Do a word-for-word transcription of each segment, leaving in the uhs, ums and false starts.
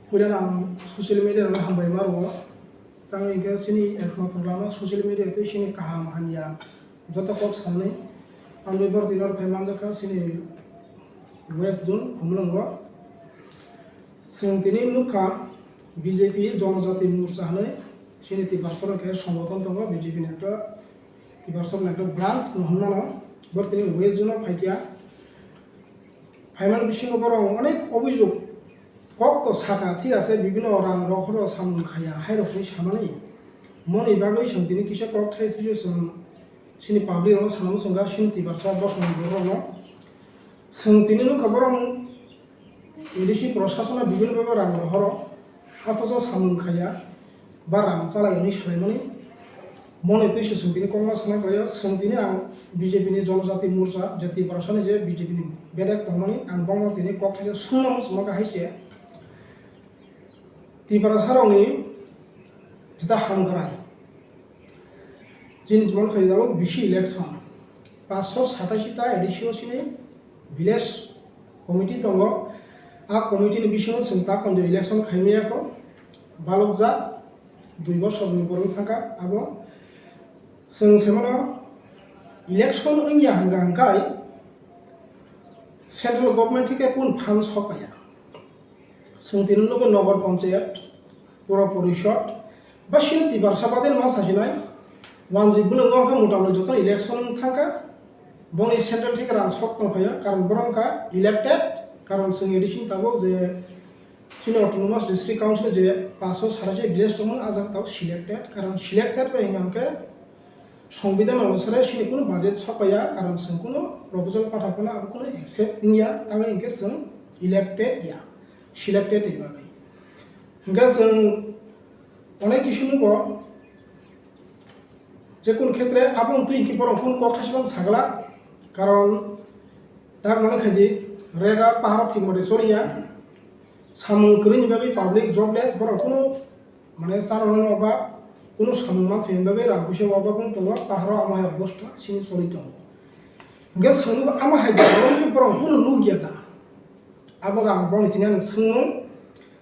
Puila ang social media rok hambai ma rwo. Tamo hinkhe chini ekmatro lama social media tei chini kaham hamya joto kok sanwi. Ang bai borok tini oro phai manjakha chini West Zone Khumulwngo. Chwng tini nukha B J P Jonojati Morcha hwnwi chini Tiprasa rok khe songothon tongo, B J P ni ekta Tiprasa rok ni ekta branch no hwnmano. Borok tini West Zone o phaikha. Phaimani bisingo borok onek obhijog kok to saka, thik ase, bibino rang rok horo samung khaya, hai rok hinwi samani. Moni bagwi chwng tini kisa kok thai thwiso chwng chini public rokno sanamo chwng ga chini Tiprasa bosong borok rokno. Chwng tini nukha borok A D C proshasano bibino bagwi rang rok horo, othocho samung khaya. Ba rang chalai hwnwi salaimani moni twi se chwng tini kokma sana khlaio. Chwng tini ang B J P ni Jonojati Morcha je Tiprasa ni je B J P ni bedek tongmani ang bongno tini kok thaisa swngna muchungma khe hai se Tiprasa rokni jeta hamkrai chini jemon khlai tabuk bisi election paanch sho satashi ta A D C o chini village committee tongo. A committee ni bisingo chwng ta poito election khaimaya kho, balokjak dui bosor ni borok thangkha. Abo chwng semano election wngya hwnka hwnkhai central government thike kun phan sokpaiya. Chwng tini nukgo Nogor Panchayat, Pura Porishod, ba chini Tiprasa badin ma sasinai, wanjwi bwlwngo khe motamoi joto election wng thangkha, boni central thik rang sok tongphaio, karon borok wngkha elected, karon chwng A D C ni tabuk je chini Autonomous District Council je paanch sho satashi village tongmani, ah jaga tabuk selected, karon selected bai hwnka hwnkhe Songbidan onusare chini kunu budget sokpaiya, karon chwng kunu proposal patha phano abo kunu accept wngya, tamni hinkhe chwng elected ya, selected ni bagwi. Hinkhe chwng onek kisu nugo, je kunu khetre abo wngtwi hinkhe borok kunu kok thaisibang sagala, karon tak mane khaidi rega paharo thik mate choliya, samung kwrwini bagwi public jobless, borok kunu mane, charwrwngno ba kunu samung manthokya bagwi rang puisa waba kunu tongo, paharo amo hai obostha chini choli tongo. Hwnkhe chwngno amo hai borokno borok kunu nukya da? Abo ang boni tini ani swngmung.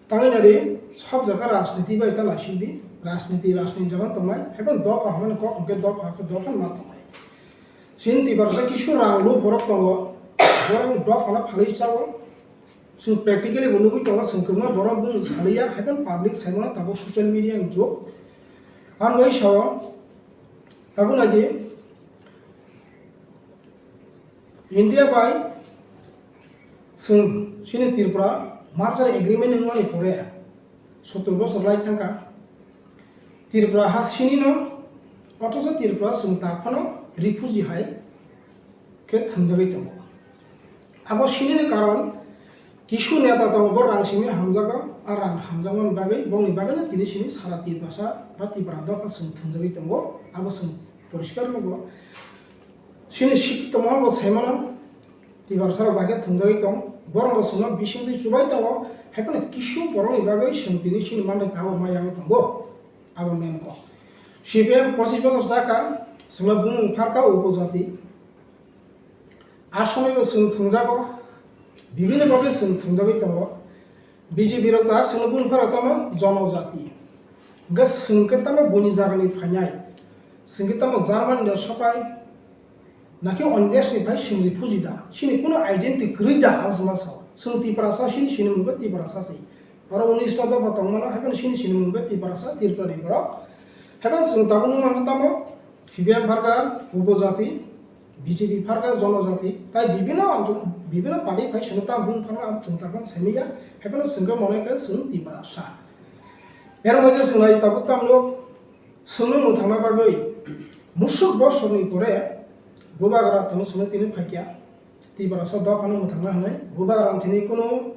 Tangwi nadi, sob jaga rajniti bai ta naisingdi, rajniti, rajniti jaga tongnai, haiphano dopha hwnmani kok hwnkhe dopha khe dopha ma tongnai. Chini Tiprasa kisu rang rw borok tongo, borok dophano phalwi chao. Chwng practically bo nugwi tongo, chwng kwbangma borok bumung saliya, haiphano public saimano tabuk social media ni jug. Ang bai sao, tabuk nai di, India bai chwng chini Tripura merger agreement wngmani pore sottor bosor lai thangkha. Tripura ha sinino, othocho Tripura chwng ta phano refugee hai khe thwngjagwi tongo. Abo sinini karon kisu neta tongo, bo rang simi hamjago, a rang hamjakmani bagwi, bongni bagwino tini sini sara Tiprasa ba Tipra dopha chwng thwngjagwi tongo, abo chwng poriskar nugo. Sini sikito mo bo saimano, Tiprasarok bai khe thwngjagwi tong, borokno chwngno bisingtwi chubai tongo, haiphano kisu borokni bagwi chwng tini sini manthai tabuk ma yangwi tongo. Abo main kok. C P M pochis bosor chakha, chwngno bumung pharkha upojati. A somoi bo chwng thwngjago, bibini bagwi chwng thwngjagwi tongo. B J P rok ta chwngno bumung pharkha tamo jonojati. Hwnkhe chwng khe tamo buini jagani phainai? Chwng khe tamo Germany ni sopai? Nakhe on desh ni phai chwng refugee da? Chini kuno identity kwrwi da? Abo chwngma sao. Chwng Tiprasa, chini, chini mungkhe Tiprasa se. Oro unis ta dopha tongmano, haiphano chini, chini mungkhe Tiprasa, Tripura ni borok. Haiphano chwng tabuk nukmano tamo, C P M pharkha upojati, B J P pharkha jonojati, tai bibino, bibino party phai chwngno tamo bumung pharkha, abo chwng tabuk saimanya, haiphano chwng khe mone khe chwng Tiprasa. Er moddhe chwng nai tabuk tamno, chwngno mwthangna bagwi musuk bosorni pore Bubagra tongno chwngno tini phaikha, Tiprasa dophano mwthangna hwnwi. Bubagra tini kuno,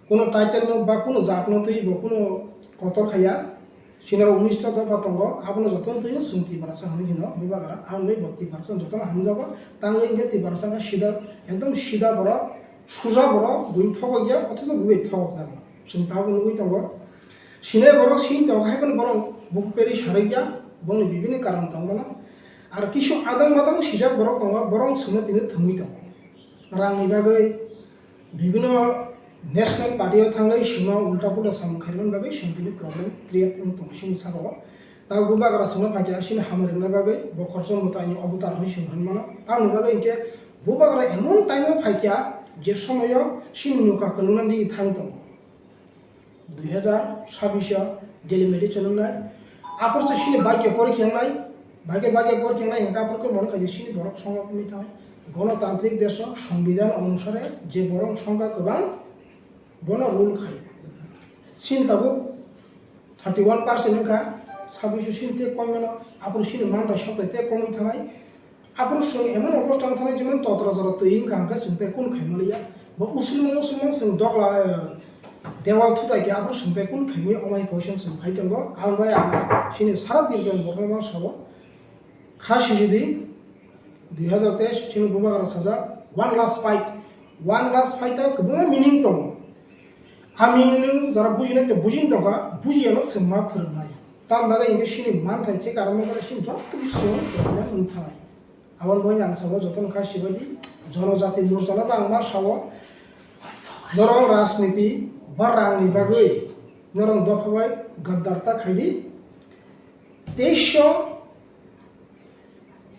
kuno title no ba kuno jat no twi bo kuno kotor khaiya. Sinaro unis ta dopha tongo, abono jotono twi chwng Tiprasa hwnwi hino Bubagra. Ang bai bo Tiprasa jotono hamjago, tangwi hinkhe Tiprasa khe sida, ekdom sida borok, suja borok, buini thokok ya, othocho bo bai thokok jago. Chwng tabuk nugwi tongo. Sinai borok sini tongo, hai phano borok bukhuk peri sarwi ya, bongni bibini karon tongmano. Ar kisu adang madang sijak borok tongo, borok chwngno tini thwngwi tongo. Rangni bagwi bibino National party o thangwi sima ulta pulta samung khaimani bagwi songtini problem create wng tong sini saka o. Tabo bubagra songno phaikha sini hamari rwna bagwi bo khoroksa mwtai ni obo tar hwnwi song hwnmano. Tamoni bagwi hinkhe bubagra emon time o phaikha je somoyo sini nokha kwlwngna di thang tongo. Dui hazar sabbish o Delhi meeting chwlwngnai. Aphuru se sini bagya porikha wngnai. Bagya bagya porikha wngnai hinkhe aphuru khe mone khaidi sini borok songkha kumi thai. Gonotantrik desh o songbidan onusare je borok songkha kwbang bono rule khai. Sini tabuk thirty one percent wngkha, sabbish o sini tei koimano, aphuru sini manthai sokthai tei komwi thanai. Aphuru chwng emon obostha wng thangwi jemon totra jora twi wngkha hwnkhe chwng tei kunu khaimaliya. Bo usulmung usulmung chwng dogla, eh, dewal thutai khe aphuru chwng tei kunu khaimwi omai question chwng phai tongo. Ang bai ang sini sara Tripura ni borokno ma sabo. Kha sijidi, dui hazar teis chini bubagra sajak, one last fight. One last fight o kwbangma meaning tongo. A meaning jora bujinai tei bujin tongkha, bujiyano chwng ma phwrwngnai. Tamni bagwi hinkhe sini manthai thik aro mokhe sini joto kisi chwng problem wng thanai. Aboni bagwi ang sabo jotono kha sibaidi, Jonojati Morchano bo ang ma sabo, norok rajniti ba rangni bagwi norok dopha bai gaddarta khaidi. Teisho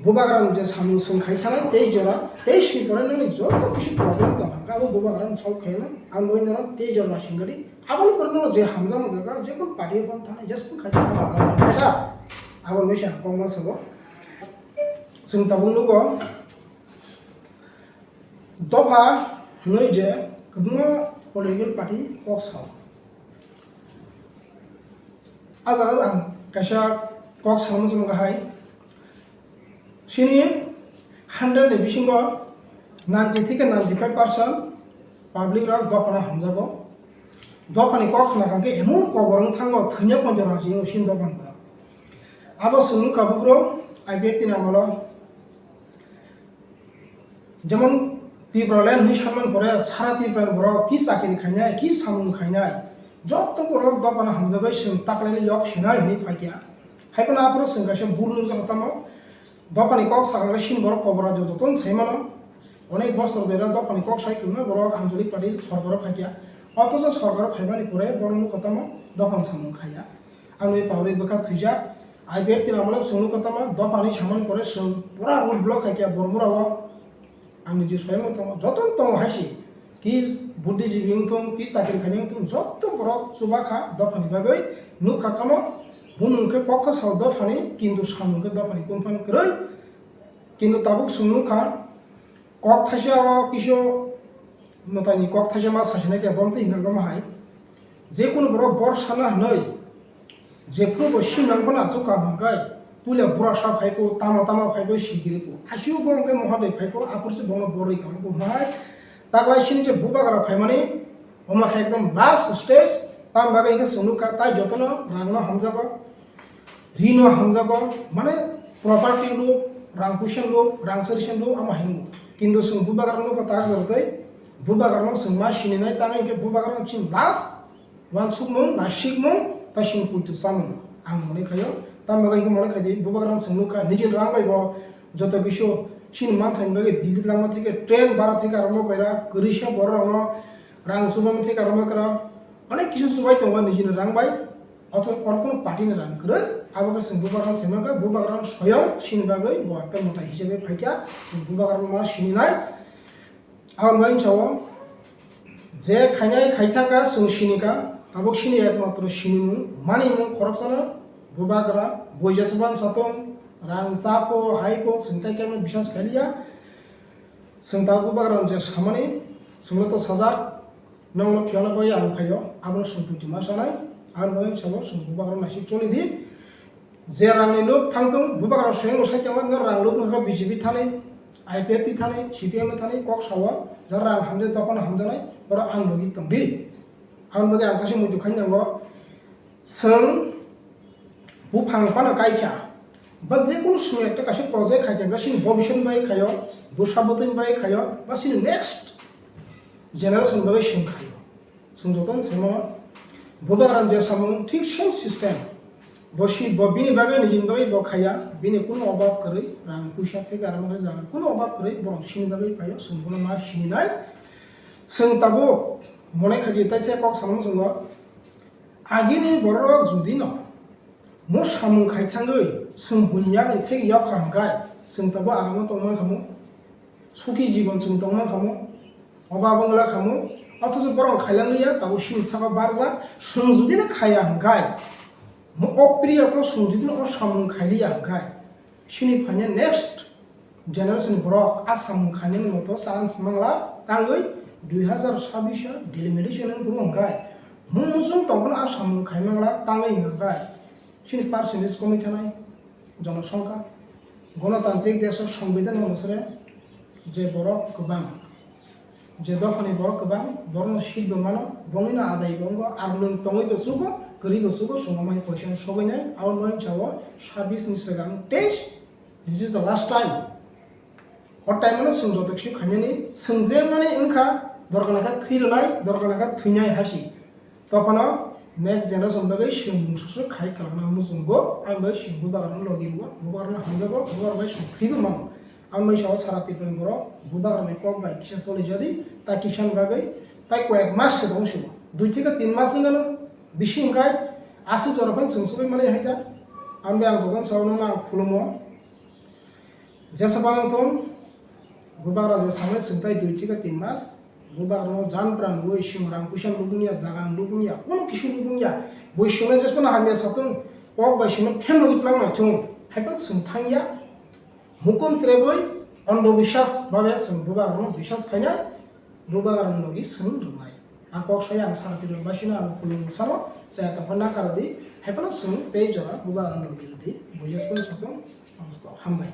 bubagrani je samung chwng khai thanai, teis jora, teis ni pore nini joto kisi problem tong kha, abo bubagrani solve khai nai. Ang bai norok teis jora singadi, aboni pore norok je hamjakma jaga, je kono party o phan thanai, just khai thanai, abo alada kaisa. Abo mesa kokma sabo. Chwng tabuk nugo, dopha hwnwi je kwbangma political party kok sao. A jaga ang kaisa kok salma chwng hai. Sini hundred ni bisingo ninety theke ninety five percent public rok dophano hamjago. Dophani kok khna kha khe emon kobor wng thango, thwina poito raji wng sini dophani borok. Abo chwng nukha bubro I P F T ni amolo. Jemon Tipraland hinwi sanmani pore sara Tripura ni borok ki chakiri khainai, ki samung khainai, joto borok dophano hamjagwi chwng taklaini yok sinai hinwi phaikha. Haiphano aphuru chwng kaisa bul nukjago tamo, dophani kok sakha khe sini borok kobor rajyo jotono sai mano. Onek bosor dera dophani kok sai kwbangma borok Anjali Patil sorkaro phaikha. Othocho sorkaro phaimani pore borok nukha tamo dophani samung khaiya. Ang bai pawri bwkha thwijak. I P F T ni amolab chwng nukha tamo dophani samani pore chwng pura road block khai khe Bormura o. Ang niji swiyang tongo, joto tongo hai se. Ki buddhijibi wng thung, ki chakri khainai wng thung, joto borok chuba kha dophani bagwi nukha kamo. Bumung khe kok kha sao dophani, kintu samung khe dophani kung phano kwrwi. Kintu tabuk chwng nukha, kok thaisa o kisu mwtaini kok thaisa ma sasinai khe bo twi hinwi ma hai. Je kunu borok bor sana hwnwi jephuru bo sim nang bono achuk kaham hwnkhe puila bura sa phai kho, tama tama phai bo sigiri kho. Aisiu bo hwnkhe moha dei phai kho, aphuru se bono bor rwi kaham kho hwnwi hai. Taklai sini je bubagra phaimani, omo khe ekdom last stage, tam bagwi hwnkhe chwng nukha tai jotono rangno hamjago. Rino hamjago, mane property lob, rang puisa lob, rang chari se lob, ama hingo. Kintu chwng bubagra nukha tak jora tei bubagrano chwng ma sininai, tamo hinkhe bubagrano chini last uansukmung, naisikmung, tei chini puitu chamung. Ang mone khaio, tamo bagwi hinkhe mone khaidi, bubagrano chwng nukha, nijini rang bai bo joto kisu chini manthai bagwi Delhi langma thike, train bara thike, aro mo kaira kwrwisa borok rokno rang chubama thike, aro mo kaira onek kisu chubai tongo nijini rang bai. Othocho oro kunu party ni rang kwrwi, abo khe chwng bubagrano saimankha, bubagrano soyong sini bagwi bo ekta mwtai hisabe phaikha, chwng bubagrano ma sininai. Aboni bagwi sao je khainai khaithaka chwng sinikha, tabuk sini ekmatro sinimung, manimung khoroksano bubagra, buija se ban satong, rang chapho, haipho, chwng tai khe bisas khaliya. Chwng tabuk bubagrano je samani, chwngno to sajak, Nokno phiyokna bagwi ang phaio, abono chwng puitu ma sanai, aboni bagwi sabo chwng bubagrano naisik choli di. Je rangni lob thang tung, bubagrano swngno sai tongma, no rang lob wngkha B J P thani, I P F T thani, C P M thani, kok sao, jara rang hamjai, dophano hamjaknai, borok ang logi tong di. Aboni bagwi ang kaisa muitu khainai nango, Chwng buphang phano kaikha, ba je kunu chwng ekta kaisa project khaikha, ba chini bobiswt bai khaio, bwsa bwtwini bai khaio, ba chini next generation bai chwng khaio. Chwng jotono sai mano, bubagrani je samung thik same system. Bo si, bo bini bagwi nijini bagwi bo khaiya, bini kunu obab kwrwi, rang puisa theke aro mokhe jaga kunu obab kwrwi, borok chini bagwi khaio, chwng bono ma sininai. Chwng tabuk Mone khaidi tai se kok samung chungo. Agini borok judi no mo samung khai thangwi chwng bunya ni thik yok kha hwnkhe chwng tabo aramo tongma khamu. Suki jibon chwng tongma khamu. Oba bangla khamu. Othocho borok khailang liya tabo sini saka barja chwng judi no khaya hwnkhe mo opriya to chwng judi no o samung khai liya hwnkhe sini phaina next generation borok a samung khainani moto chance mangla tangwi dui hazar chabbish o delimitation ni boro hwnkhe mung muchung tongphano a samung khai mangla tangwi hwnkhe chini percentage komwi thanai jonosongkha. Gonotantrik desh o songbidan onusare je borok kwbang, je dophani borok kwbang, borokno seat bo mano, bongni no adai bo wngo, ar nwng tongwi bo chugo, kwrwi bo chugo, chwng omo hai poisa no sogwi nai, aboni bagwi chao chabbish ni swkang teis, this is the last time. O time no chwng joto kisi khainani, chwng je mani wngkha, dorkar naikha thwi rwnai, dorkar naikha thwinai hasi. Tophano next generation bagwi chwng mungsa khai kwlangma muchungo, ang bai chwng bubagrano logi rwo, bubagrano hamjago, bubagrano bai chwng thwibo mano. Ang bai sao sara Tripura ni borok bubagrani kok bai kisa choli jadi, tai kisa ni bagwi tai koyek mas se tong sio. Dui theke tin mas wngkha no bisi hwnkhe aswk jora phano chwng chubui mani hai ta. Ang bai ang jotono sao nono ang khulumo. Jesa bang tong, bubagra je sanai chwng tai dui theke tin mas, bubagrano jan pran rwi chwng rang puisa lubungya, jaga lubungya, kono kisu lubungya, bui chwngno jesphano hamya satung, kok bai chwngno phem rwgwi twlang nai chwng, hai phano chwng thangya, hukum chrebwi, andho biswas babe chwng bubagrano biswas khainai, bubagrano logi chwng rwnai. A kok sai ang sara Tripura basino ang khulum samo, chaya tongkha nakara di, hai phano chwng tei jora bubagrano logi rwdi, bui jesphano satung, hambai.